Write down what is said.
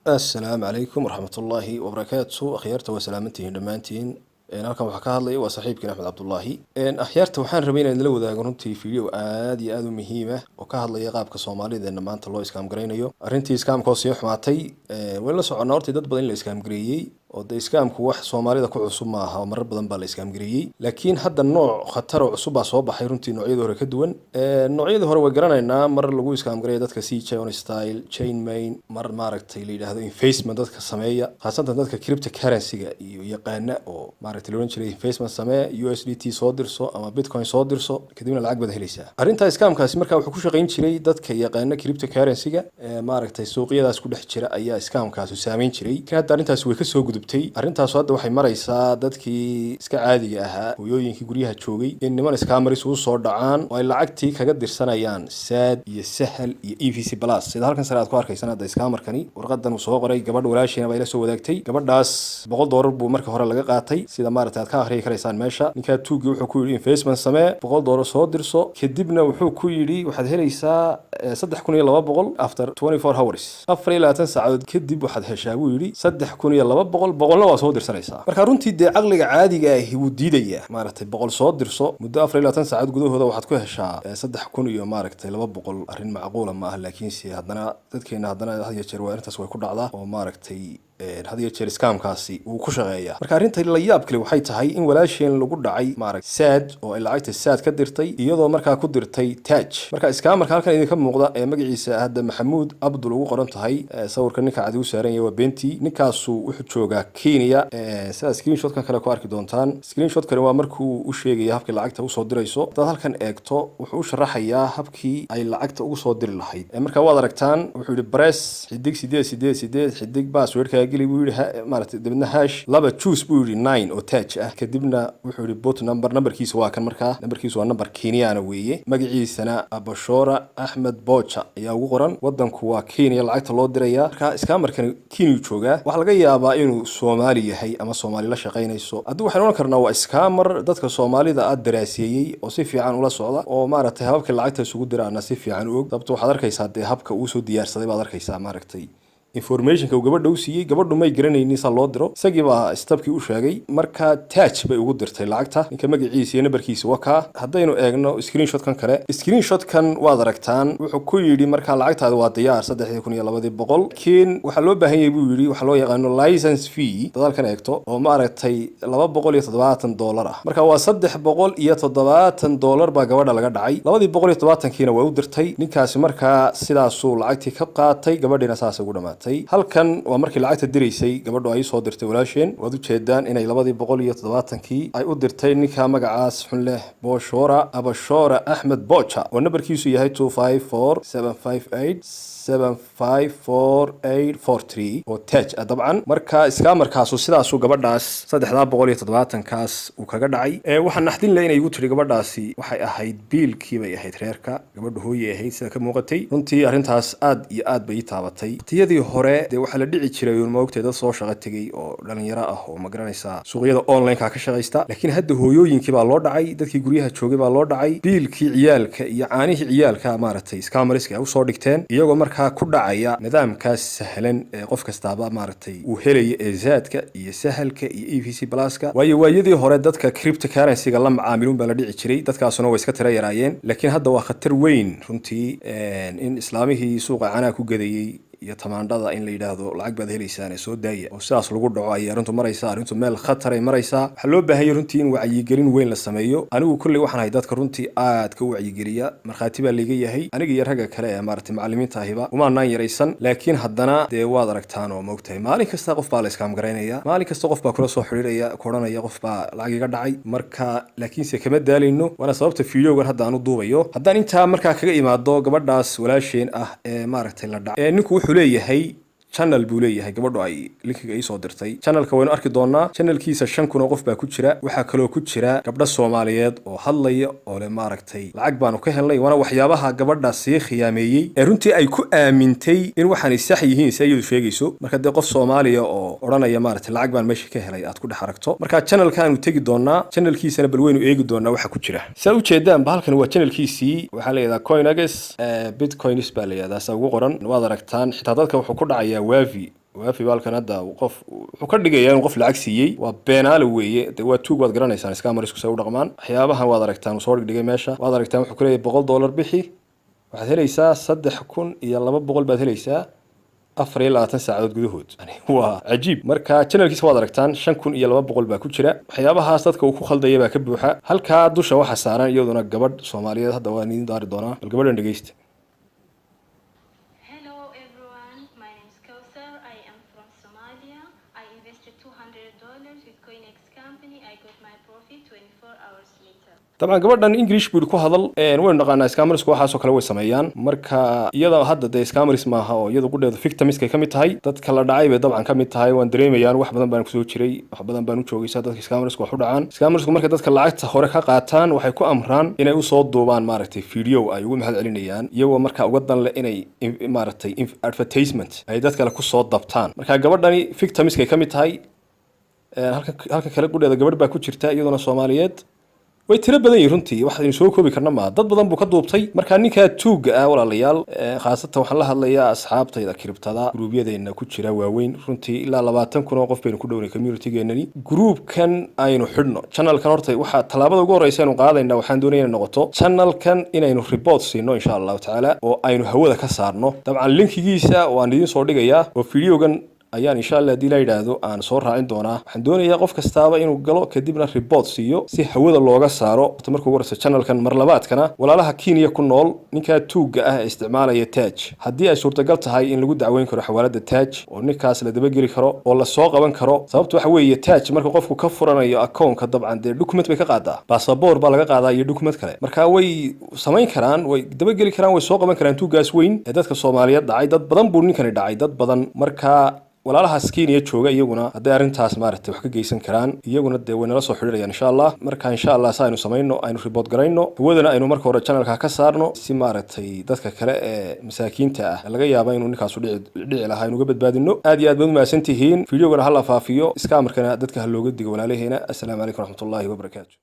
Assalaamu calaykum waraxmatullaahi wabarakaatu. Akhyaarta, waa salaamantihiin dhammaantiin. Halkan waxaa ka hadlaya waa saaxiibkiin Axmed Cabdullaahi. Akhyaarta, waxaan rabay inaan idinla wadaago runtii video aad iyo aad u muhiim ah oo ka hadlaya qaabka Soomaalideena maanta loo scam garaynayo. Arrintii scamka oo sii xumaatay wayna la soconnaa. Hortii dad badan in la scam gareeyey, oo dee scamku wax Soomaalida ku cusub ma aha oo marar badan baa la scam gareeyey, laakiin hadda nooc khatar oo cusub baa soo baxay, runtii noocyadii hore ka duwan. Noocyadii hore way garanaynaa: mar lagu scam gareeyo dadka C chain style chain main, mar maaragtay la yidhaahdo investment dadka sameeya, khaasatan dadka cryptocurrency-ga iyo yaqaana, oo maaragtay la odhan jiray investment samee, USDT soo dirso ama Bitcoin soo dirso, kadibna lacag baad helaysaa. Arrinta scamkaasi marka wuxuu ku shaqayn jiray dadka yaqaana cryptocurrency-ga ee maaragtay suuqyadaas ku dhex jira ayaa scamkaasi saameyn jiray. Laakiin hadda arrintaasi way kasoo gudubtay. Arrintaas hadda waxay maraysaa dadkii iska caadiga ahaa, hooyooyinkii guryaha joogay, in niman scammers ugu soo dhacaan oo ay lacagtii kaga dirsanayaan Zaad iyo Sahal iyo EVC Plus. Sida halkan sare aad ku arkaysaan, hadda scammerkani warqadan uu soo qoray, gabadh walaashiina bay la soo wadaagtay. Gabadhaas $100 buu marka hore laga qaatay. Sida maaragtay aad ka akhriyi karaysaan meesha, ninkaa tuugii wuxuu ku yidhi investment samee, $100 soo dirso, kadibna wuxuu ku yidhi waxaad helaysaa 3,200 after 24 hours. 24 saacadood kadib waxaad heshaa, buu yidhi, 3,200, boqolna waa soo dirsanaysaa. Marka runtii dee caqliga caadiga ahi wuu diidayaa maaragtay 100 soo dirso, muddo 24 saacadood gudahooda waxaad ku heshaa saddex kun iyo maaragtay laba boqol. Arrin macquula ma aha, laakiinse haddana dadkeena haddana had iyo jeer waa arrintaas way ku dhacdaa, oo maaragtay had iyo jeer scamkaasi wuu ku shaqeeyaa. Marka arrinta la yaab kale waxay tahay in walaasheen lagu dhacay maaragt Zaad, oo ay lacagta Zaad ka dirtay, iyadoo markaa ku dirtay Taaj. Marka scammerka halkan idinka muuqda ee magaciisa hadda Maxamuud Abdul ugu qoran tahay, sawirka ninka cadi u saaran yahay waa beentii. Ninkaasu wuxuu joogaa Kenya, sida screenshotkan kale ku arki doontaan. Screenshotkani waa markuu u sheegaya habkii lacagta usoo dirayso. Haddaad halkan eegto, wuxuu u sharaxayaa habkii ay lacagta ugu soo diri lahayd. Marka waad aragtaan, wuxuu yihi press *888* passwordkaaga geli, buu yihi maaragtay, dabeedna hash laba, choose, buu yihi, nine oo Taaj ah. Kadibna wuxuu yihi put number. Numberkiisa waa kan. Markaa numberkiisu waa number Kenyana weeye, magaciisana Abashora Axmed Boja ayaa ugu qoran, wadanku waa Kenya lacagta loo diraya. Marka scammerkani Kenya joogaa, waxaa laga yaabaa inuu Soomaali yahay ama Soomaali la shaqaynayso. Haddii waxaynu ohan karnaa waa scammer dadka Soomaalida ah daraaseeyey oo si fiican ula socda, oo maaragtay hababka lacagta isugu diraana si fiican u og. Sababto waxaad arkaysaa dee habka uu soo diyaarsaday baad arkaysaa, maaragtay informationka uu gabadha u siiyey. Gabadhu may garanaynin sa loo diro, isagii baa stepkii u sheegay. Marka Taaj bay ugu dirtay lacagta. Ninka magaciisa iyo nambarkiisa wakaa. Haddaynu eegno screenshotkan kale, screenshotkan waad aragtaan, wuxuu ku yidhi markaa lacagtaadi waa diyaar, 3,200, laakiin waxaa loo baahan yahay, buu yidhi, waxaa loo yaqaano license fee. Dadalkan eegto oo maaragtay $270 ah. Marka waa $370 baa gabadha laga dhacay. 270-kiina way u dirtay ninkaasi. Markaa sidaasuu lacagtii ka qaatay, gabadhiina saasay ugu dhamaatay. Halkan waa markii lacagta diraysay gabadhu ay soo dirtay walaasheen. Waad ujeedaan inay 270-kii ay u dirtay ninka magacaas xun leh, Boshora Abashora Axmed Boja, oo nambarkiisu yahay 254758754843 oo Taaj ah dabcan. Marka scammerkaasu sidaasuu gabadhaas 370-kaas uu kaga dhacay. Waxaa naxdin leh inay igu tiri gabadhaasi waxay ahayd biilkii bay ahayd reerka, gabadhu hooyay ahayd sida ka muuqatay. Runtii arrintaas aad iyo aad bay ii taabatay. Waqtiyadii hore dee waxaa la dhici jiray uun maogtay dad soo shaqo tegey oo dhalinyaro ah oo magaranaysaa suuqyada online-ka ka shaqaysta, laakiin hadda hooyooyinkii baa loo dhacay, dadkii guryaha joogay baa loo dhacay, biilkii ciyaalka iyo caanihii ciyaalka maaragtay scammerska ay usoo dhigteen, iyagoo markaa ku dhacaya nidaamkaas sahlan ee qof kastaaba maaragtay uu helaya ee Zaadka iyo Sahalka iyo EVC Pluska. Waayo waayadii hore dadka cryptocurrency-ga la macaamiluun baa la dhici jiray, dadkaasuna way iska tira yaraayeen, laakiin hadda waa khatar weyn runtii in islaamihii suuqa canaha ku gadayey iyo tamaandhada in la yidhaahdo lacag baad helaysaan ee soo daaya, oo sidaas lagu dhaco ayay arrintu maraysaa. Arrintu meel khataray maraysaa. Waxaa loo baahanyay runtii in wacyigelin weyn la sameeyo. Anigu kolley waxaan ahay dadka runtii aadka u wacyigeliya, markhaati baa layga yahay. Aniga iyo ragga kale ee maaragtay macallimiinta ahiba umaanaan yaraysan, laakiin haddana dee waad aragtaan oo maogtahay maalin kasta qof baa la scam garaynaya, maalin kasta qof baa kula soo xidhiidhaya, ku odhanaya qof baa lacag iga dhacay. Marka laakiinse kama daalayno, waana sababta videogan hadda aan u duubayo. Haddaan intaa markaa kaga imaado gabadhaas walaasheen ah ee maaragtay la dhacay, ninku wuxuu leeyahay channel buu leeyahay. Gabadhu ay linkiga iisoo dirtay channelka waynu arki doonaa. Channelkiisa 5,000 oo qof baa ku jira. Waxaa kaloo ku jira gabdho Soomaaliyeed oo hadlaya oo le maaragtay lacag baanu ka helnay. Waana waxyaabaha gabadha sii khiyaameeyey ee runtii ay ku aamintay in waxaanay sax yihiin, si iyadu sheegayso. Marka dee qof Soomaaliya oo odhanaya maaragtay lacag baan meesha ka helay aad ku dhex aragto. Marka channelkaanu tegi doonaa, channelkiisana bal waynu eegi doonaa waxa ku jira. Saa ujeedaan ba, halkan waa channelkiisii. Waxaa la yidhahdaa Coinages Bitcoins baa la yidhahdaa, saa ugu qoran waad aragtaan. Xitaa dadka wuxuu ku dhacayaa Waafi. Waafi baalkan hadda qof wuxuu ka dhigayaa inuu qof lacag siiyey. Waa beenaale weeye de, waa tuug. Waad garanaysaan scammersku say u dhaqmaan. Waxyaabahan waad aragtaan uu soo dhigdhigay meesha, waad aragtaan. Wuxuu ku leeyahay $100 bixi, waxaad helaysaa 3200 baad helaysaa 24 saacadood gudahood. Yani waa cajiib. Marka channelkiisa waad aragtaan, 5200 baa ku jira. Waxyaabahaas dadka uu ku khaldaya baa ka buuxa. Halkaa dusha waxaa saaran iyaduna gabadh Soomaaliyeed. Hadda waan idin daari doonaa, bal gabadhan dhegeysta. Hello everyone, my name is Kausar. I am from Somalia. I invested $200 with CoinEx company. I got my profit 24 hours later. Dabcan gabadhan English buu ku hadal. Waynu naqaanaa scammersku waxaasoo kale way sameeyaan. Marka iyada hadda dee scammers maaha oo iyada qudheedu victimskay ka mid tahay, dadka la dhacay bay dabcan ka mid tahay. Waan dareemayaan, wax badan baan kusoo jiray, wax badan baan u joogaysaa dadka scammersku wax u dhacaan. Scammersku markay dadka lacagta hore ka qaataan, waxay ku amraan inay usoo duubaan, maaragtay, video ay ugu mahad celinayaan, iyagoo marka uga dan leh inay, maaragtay, advertisement ay dad kale kusoo dabtaan. Marka gabadhani victimskay ka mid tahay. Halka kale qudheeda gabadh baa ku jirta iyaduna Soomaaliyeed. Way tiro badan yihin runtii, waxaynu soo koobi karna maa. Dad badan buu ka duubtay. Marka ninkaa tuugga ah, walaalayaal, khaasatan waxaan la hadlayaa asxaabtayda cryptoda, gruubyadeenna ku jira waaweyn. Runtii ilaa 20,000 oo qof baynu ku dhownay communitygeenani. Groupkan aynu xidhno, channelkan horta waxaa tallaabada ugu horeysa aynu qaadayna, waxaan doonaya inay noqoto channelkan inaynu report siino, insha Allahu tacaala, oo aynu hawada ka saarno. Dabcan linkigiisa waan idiin soo dhigayaa oo videogan ayaan, insha Allah, haddii la yidhaahdo, aan soo raacin doonaa. Waxaan doonayaa qof kastaaba inuu galo, kadibna report siiyo si hawada looga saaro horta marka ugu horeysa channelkan. Mar labaadkana, walaalaha Kenya ku nool, ninkaa tuugga ah ee isticmaalaya Taaj, haddii ay suurtagal tahay in lagu dacweyn karo xawaalada Taaj oo ninkaas la dabageli karo oo lasoo qaban karo. Sababta waxa weeye, Taaj marka qofku ka furanayo akoonka, dabcan dee document bay ka qaadaa, basaboor baa laga qaadaa iyo document kale. Marka way samayn karaan, way dabageli karaan, way soo qaban karaan tuuggaas weyn ee dadka Soomaaliyeed dhacay. Dad badan buu ninkani dhacay, dad badan. Marka walaalahaas Kenya jooga iyaguna hadday arrintaas, maaragtay, wax ka geysan karaan, iyaguna dee way nala soo xidhiirayaan, insha Allah. Marka insha Allah sa aynu samayno, aynu report garayno, hawadana aynu marka hore channelka ka saarno, si, maaragtay, dadka kale ee masaakiinta ah laga yaaba inuu ninkaasu dhici lahaa aynu uga badbaadino. Aad iyo aad baad umahadsan tihiin. Videogana ha la faafiyo, scammerkana dadka ha looga digo walaalaheena. Assalaamu calaykum waraxmatullaahi wabarakaatu.